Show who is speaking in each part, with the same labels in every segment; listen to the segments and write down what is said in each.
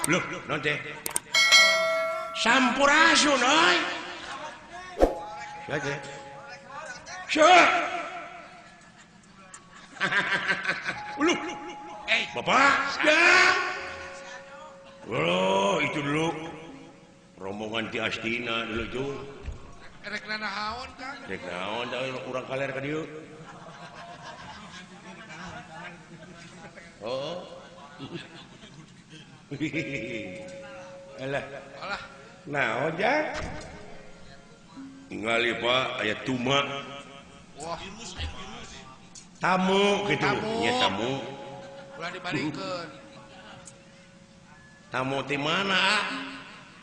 Speaker 1: Loh, naon teh? Sampurasun euy. Sia teh. Sia. Uluh. Bapak, ya. Oh, itu dulu rombongan ti Astina dulu tuh.
Speaker 2: Rek naon, Kang?
Speaker 1: Rek naon da urang kaler ka dieu. Oh. Alah.
Speaker 2: Alah.
Speaker 1: Naon ja? Ningali Pak aya tuma.
Speaker 2: Wah.
Speaker 1: Tamu gitu. Nya tamu.
Speaker 2: Ulah dibarikeun.
Speaker 1: Tamu ti mana?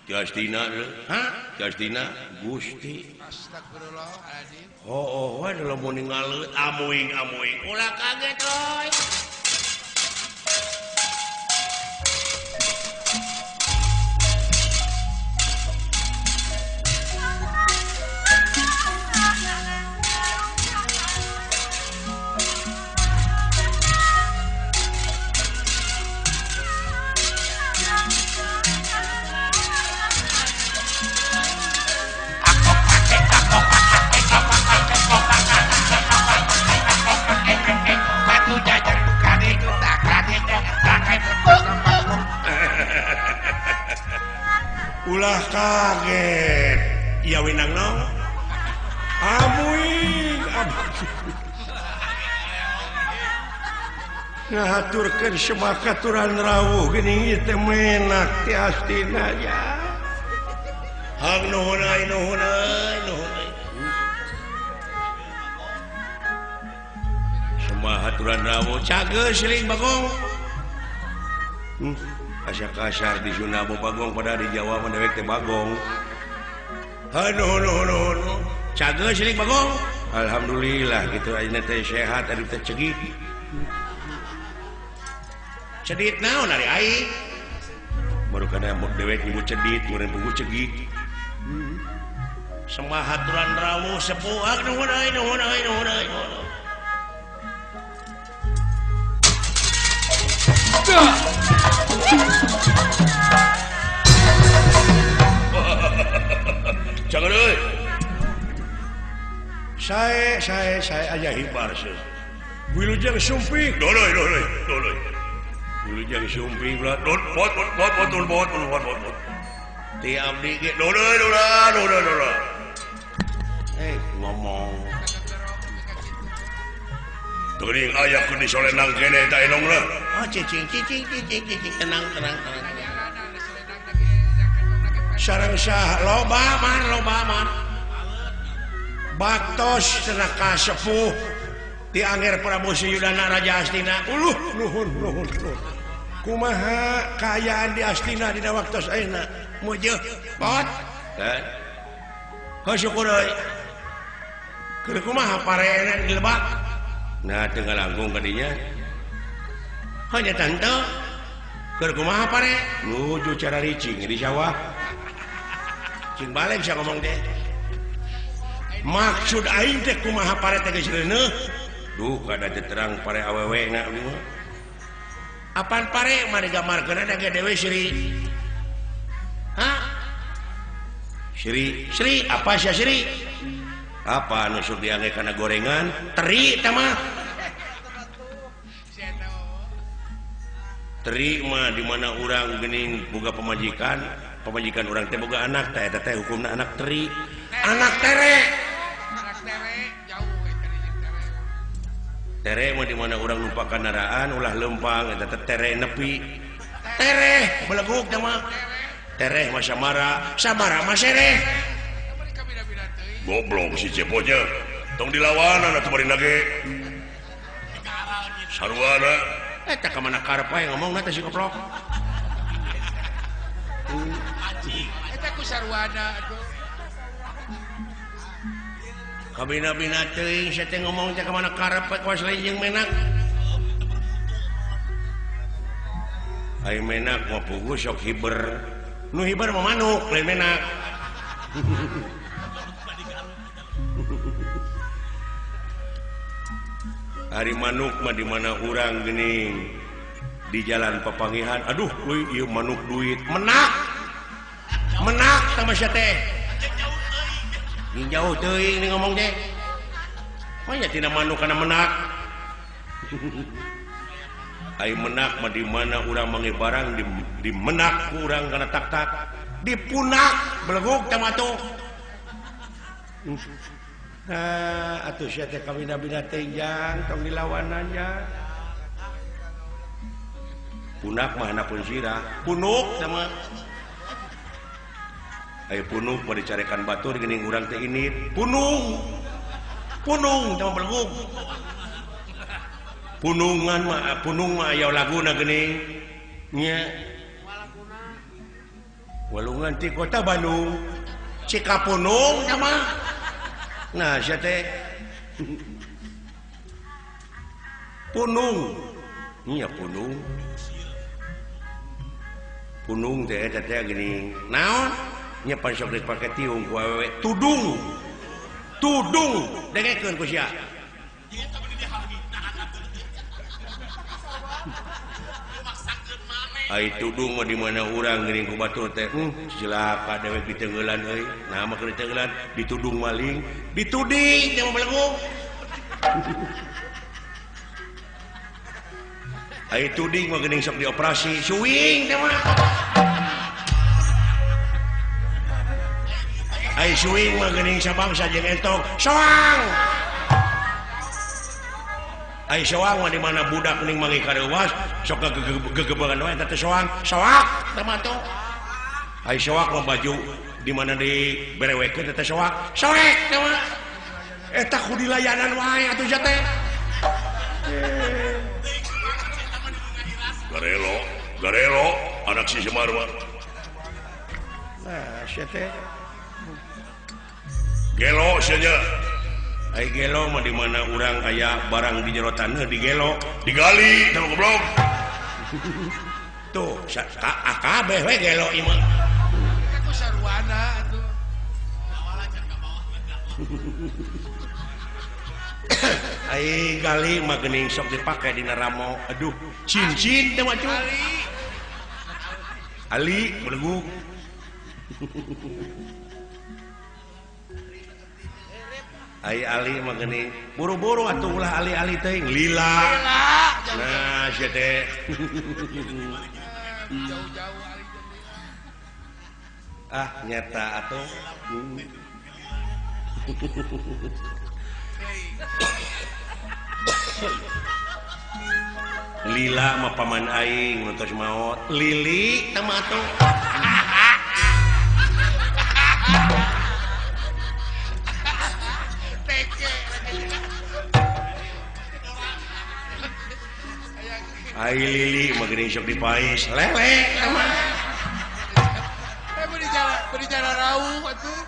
Speaker 1: Ti Astina. Hah? Ti Astina Gusti.
Speaker 2: Astagfirullahaladzim.
Speaker 1: Oh, oh, we lamun ningaleut amuing amuing. Ulah kaget euy. Ulah kaget. Iya winang no. Amuing amuing. Ngahaturkeun semakaturan rawuh geuning ieu teh menak ti Astina ya. Hang nuhun euy nuhun euy nuhun euy. Semahaturan rawuh cageus siling Bagong. Asa kasar di Sunda Bagong pada di Jawa mah dewek teh Bagong. Aduh nuhun nuhun. Cageus siling Bagong. Alhamdulillah kitu ayeuna teh sehat ari teh cegih. Cedit naon ari aing? Baru kana dewek nyebut cedit, ngeureun pugu cegih. Semahaturan rawuh sepuh nuhun euy nuhun euy nuhun euy. Jangan euy. Saya aja hibar sih. Wilujeng sumping. Doloy doloy doloy. Wilujeng sumping belah. Dol pot pot pot pot pot pot pot pot. Ti abdi ge doloy doloy doloy doloy. Ngomong. Teuing aya ku disolenang kene eta enongna. Oh cicing cicing cicing cicing tenang tenang tenang. Sareng sah loba man loba man. Baktos cenah kasepuh ti Angger Prabu Suyudana Raja Astina. Uluh nuhun nuhun nuhun. Kumaha kaayaan di Astina dina waktos ayeuna? Mujeuh pot. Kan. Heuh syukur euy. Keur kumaha pareena di lebak? Nah teu ngalangkung ka dinya. Hanya tante keur kumaha pare? Nuju cara ricing di sawah. Cing balik sia ngomong teh. Maksud aing teh kumaha pare teh geus reuneuh? Duh kada teu terang pare awewe na abdi mah. Apan pare mah digambarkeun da ge dewe Sri. Hah? Sri, Sri apa sia Sri? Apa anu sok diangge kana gorengan? Teri teh mah. Teri mah di mana urang geuning boga pamajikan, pamajikan urang teh boga anak teh eta teh hukumna anak teri. Anak tere.
Speaker 2: Anak tere jauh eta tere.
Speaker 1: Tere mah di mana urang numpak kendaraan ulah lempang eta teh tere nepi. Tere beleguk teh mah. Tereh mah samara, samara mah sereh. Goblok si cepotnya. Tong dilawanan atuh bari nage. Sarwana eta ka mana karep wae ngomongna teh si goblok.
Speaker 2: Eta ku sarwana atuh.
Speaker 1: Kabina-bina teuing sia teh ngomong teh ka mana karep we kawas lain jeung menak. Ai menak mah puguh sok hiber. Nu hiber mah manuk lain menak. Ari manuk mah di mana urang geuning Di jalan papangihan aduh euy ieu manuk duit menak menak sama sia teh jauh teuing ni ngomong teh manya tina manuk kana menak ai menak mah di mana urang manggih barang di menak ku urang kana tak-tak dipunak beleguk teh mah tuh nah atuh sia teh kawina-bina teh jang tong dilawanan jang punak mah hanapun sirah punuk sama ayo punuk mah dicarekan batur geuning urang teh ini punung punung sama beleguk punungan mah punung mah aya laguna geuning nya walungan ti kota Bandung Cikapunung sama nah sia teh punung nya punung punung teh eta teh geuning naon nya pan sok dipake tiung ku awewe tudung tudung dengekeun ku sia ai tudung mah di mana urang geuning ku batur teh cilaka dewek diteungeulan euy nah mah keur diteungeulan ditudung maling dituding teh mah beleguk ai tuding mah geuning sok dioperasi suing teh mah ai suing mah geuning sabangsa jeung entog soang ai soang mah di mana budak geuning manggih kareuwas sok gegebegan wae eta teh soang soak teh mah tuh ai soak mah baju di mana diberewekeun eta teh soak soek teh mah eta ku dilayanan wae atuh sia teh.
Speaker 3: Garelo, garelo, anak si Semar mah.
Speaker 1: Nah, sia teh.
Speaker 3: Gelo sia nya.
Speaker 1: Ai gelo mah di mana urang aya barang di jero taneuh digelo,
Speaker 3: digali teh goblok.
Speaker 1: Tuh, kabeh we gelo ieu mah.
Speaker 2: Eta ku sarwana atuh.
Speaker 1: Ai gali mah geuning sok dipake dina ramo. Aduh, cincin teh mah cu. Ali beleguk. Ai ali mah geuning buru-buru atuh ulah ali-ali teuing lila. Nah, sia teh.
Speaker 2: Jauh-jauh ali.
Speaker 1: Ah, nyata atuh. Lila mah paman aing nu tos maot. Lili teh mah atuh. Ai lili mah geuning sok dipais. Lele teh mah.
Speaker 2: Eh beuh di jalan rauh atuh.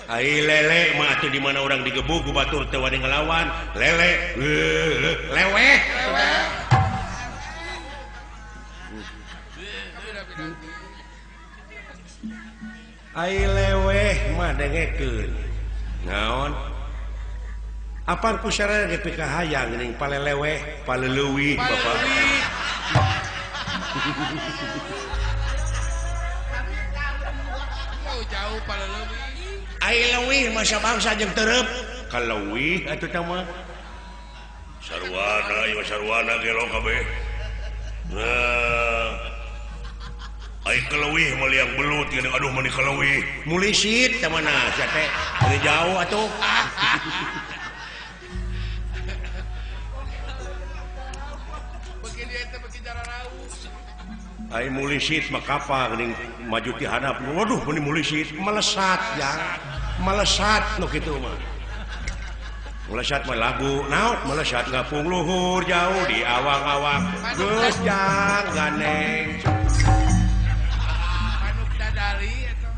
Speaker 1: Ai lele mah atuh di mana urang digebug ku batur teu wani ngelawan. Lele leweh. Ai leweh mah dengekeun. Naon? Apaan ku sarana ge pikahayang geuning paleleweh, paleleuwih bapak.
Speaker 2: Jauh paleleuwih.
Speaker 1: Ai leuwih mah sabangsa jeung tereup. Kaleuwih atuh teh mah.
Speaker 3: Sarwana ieu sarwana gelo kabeh. Nah. Ai kaleuwih mah liang belut geuning aduh mani kaleuwih.
Speaker 1: Mulisit teh mana sia teh. Dari jauh atuh.
Speaker 2: Beuki dieu teh beuki jararauh.
Speaker 1: Ai mulisit mah kapal geuning maju ti handap. Waduh meni mulisit melesat jang. Melesat nu kitu mah. Melesat mah lagu naon melesat ngapung luhur jauh di awang-awang. Geus jang ganeng.
Speaker 2: Manuk dadali eta.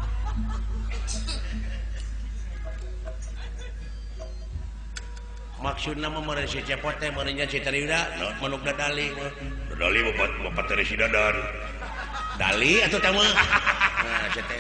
Speaker 1: Maksudna mah meureun si Cepot teh meureun nya si Tariuda manuk dadali mah.
Speaker 3: Dadali bapak tere si Dadan.
Speaker 1: Dali atuh teh mah. Nah sia teh.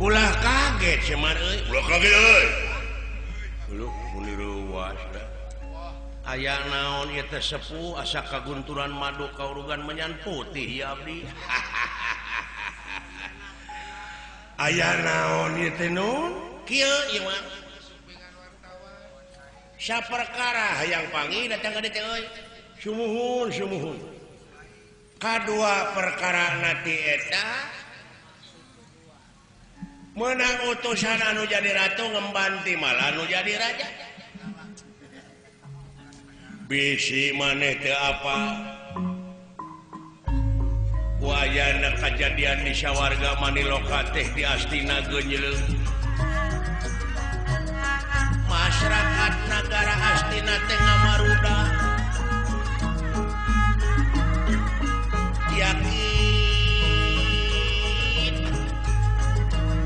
Speaker 1: Ulah kaget Semar euy.
Speaker 3: Ulah kaget euy.
Speaker 1: Lu muni reuas da. Aya naon ieu teh sepuh asa kagunturan madu kaurugan menyan putih ya abdi. Aya naon ieu teh nun? Kieu ieu mah. Saperkara hayang panggih datang ka dieu teh euy. Sumuhun sumuhun. Kadua perkara nati eta menang utusan anu jadi ratu ngembanti malah anu jadi raja. Bisi maneh teu apa wayana kajadian di sawarga Maniloka teh di Astina geunyeuleuh. Masyarakat nagara Astina teh ngamaruda. Yakin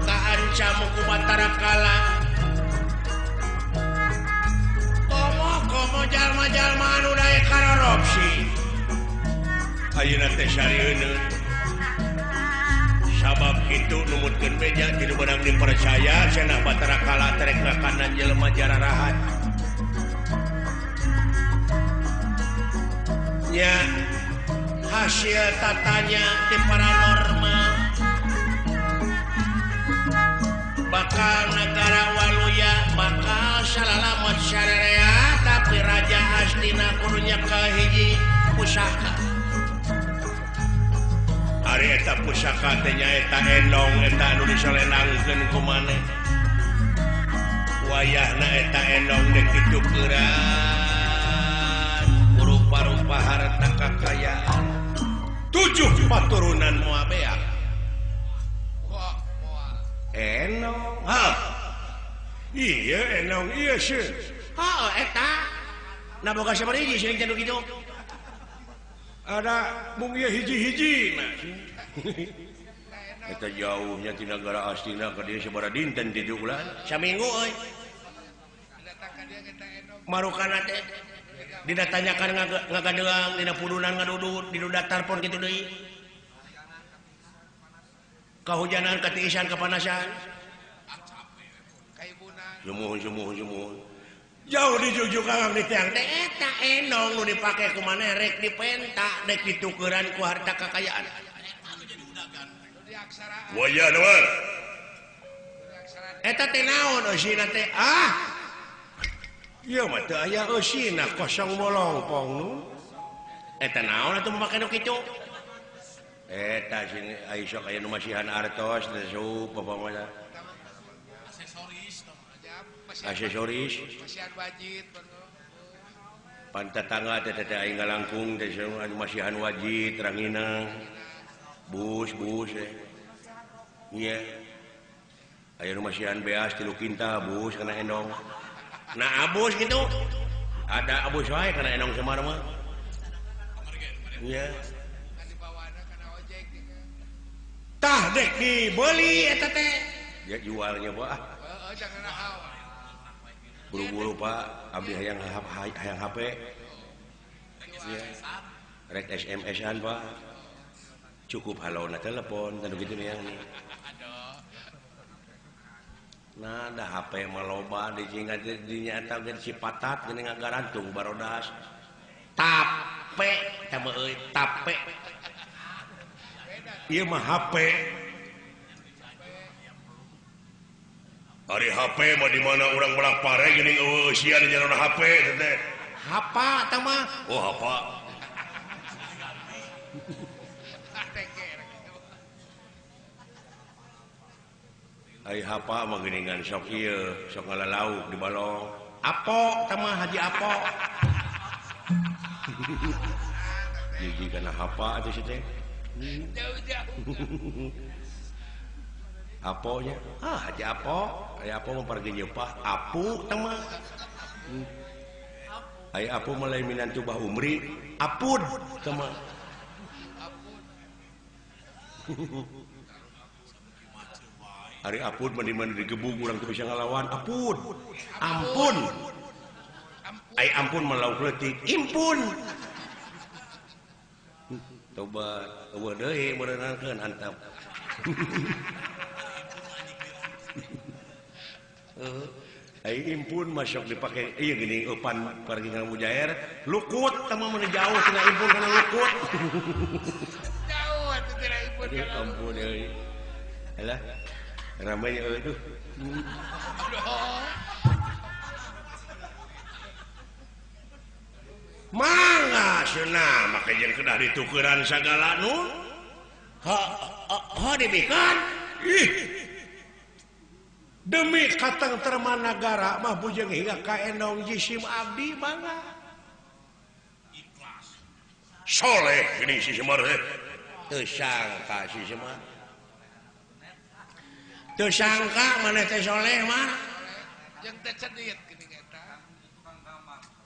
Speaker 1: kaancam ku Batara Kala. Komo-komo jalma-jalma anu daek karorupsi. Ayeuna teh sarieun. Sabab kitu numutkeun beja ti nu beunang dipercaya cenah Batara Kala terek ngakanan jelema jararahat. Nya hasil tatanya ti paranormal bakal negara Waluya bakal salalamat syarea tapi Raja Astina kudunya kahiji pusaka. Ari eta pusaka teh nyaeta endong eta anu disolenangkeun ku maneh. Wayahna eta endong dek ditukeran rupa-rupa harta kakayaan 7 paturunan moal beak. Enong, ha? Iya enong, iya sih. Ha, eta. Nah boga sabaraha hiji seuring teh nu kitu. Ada mung ieu hiji-hiji nah. Eta jauhnya ti nagara Astina ka dieu sabaraha dinten ti ulah? Saminggu euy. Marukana teh didatanyakan ngagadeang dina pudunan ngadudut di datar pon kitu deui. Kahujanan katiisan kepanasan. Sumuhun sumuhun sumuhun. Jauh dijujuk kang di tiang teh eta endong nu dipake ku maneh rek dipenta rek ditukeran ku harta kakayaan.
Speaker 3: Waya naon?
Speaker 1: Eta teh naon eusina teh? Ah. Ieu mah teu aya eusina kosong bolongpong nu. Eta naon atuh make nu kitu? Eta sini ai sok aya nu masihan artos teh sup apa mah.
Speaker 2: Aksesoris
Speaker 1: aksesoris
Speaker 2: masihan wajib
Speaker 1: pan tetangga teh teh aing ngalangkung teh anu masihan wajib ranginang bus bus teh nya aya nu masihan beas 3 kintal bus kana endong. Nah abus gitu ada abus wae kana endong Semar mah. Nya tah dek dibeli eta teh ya jualnya Pak. Buru-buru Pak abdi hayang hayang HP ya. Rek SMS-an Pak cukup halona telepon tanu kitu yang nah ada HP mah loba di dinyata ge si patat geuning ngagarantung barodas tape tah euy tape. Ieu mah HP.
Speaker 3: Ari HP mah di mana urang melak pare geuning eueuh eusian di jalan HP teh.
Speaker 1: Hapa tah mah.
Speaker 3: Oh, hapa. Ari hapa mah geuningan sok ieu, sok ngalalauk di balong.
Speaker 1: Apo tah mah Haji Apo.
Speaker 3: Gigi kana hapa atuh si teh.
Speaker 2: Jauh-jauh.
Speaker 1: Aponya ah Haji Apo, Haji Apo mah pargi nyeupah apu tah mah. Ai apu mah lain minantu Bah Umri, apud tah mah.
Speaker 3: Ari apud mah di mana digebug urang teu bisa ngalawan, apud.
Speaker 1: Ampun. Ai ampun mah lauk leutik, impun. Tobat eueuh deui meureunakeun antap.
Speaker 3: Ai impun mah sok dipake ieu geuning eupan pargi ngamujaer,
Speaker 1: lukut tah mah mun jauh cenah impun kana lukut.
Speaker 2: Jauh atuh cenah impun kana.
Speaker 3: Ampun euy. Alah. Ramai euy tuh.
Speaker 1: Mangga cenah make jeung kedah ditukeran sagala nu. Ha ha dibikeun.
Speaker 3: Ih.
Speaker 1: Demi katengtreman nagara mah bujeng hingga ka endong jisim abdi mangga.
Speaker 3: Ikhlas. Soleh geuning si Semar teh.
Speaker 1: Teu sangka si Semar. Teu sangka maneh teh soleh mah.
Speaker 2: Jeung teh cedit geuning eta.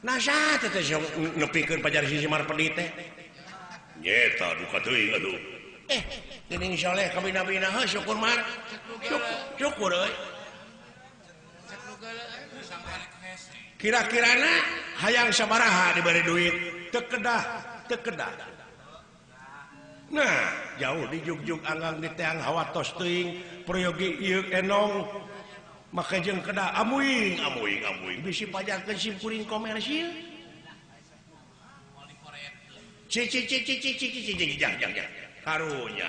Speaker 1: Nasa teh teh nepikeun pajar si Semar pedit teh.
Speaker 3: Nyeta duka teuing atuh.
Speaker 1: Geuning soleh kabina-bina heuh syukur mar. Syukur euy. Kira-kirana hayang sabaraha diberi duit teu kedah, teu kedah.
Speaker 3: Nah, jauh di jugjug anggang di teang hawatos teuing peryogi ieu enong make jeung kedah amuing amuing amuing
Speaker 1: bisi pajarkeun simkuring komersil. Ci ci ci ci ci ci ci jang jang jang. Karunya.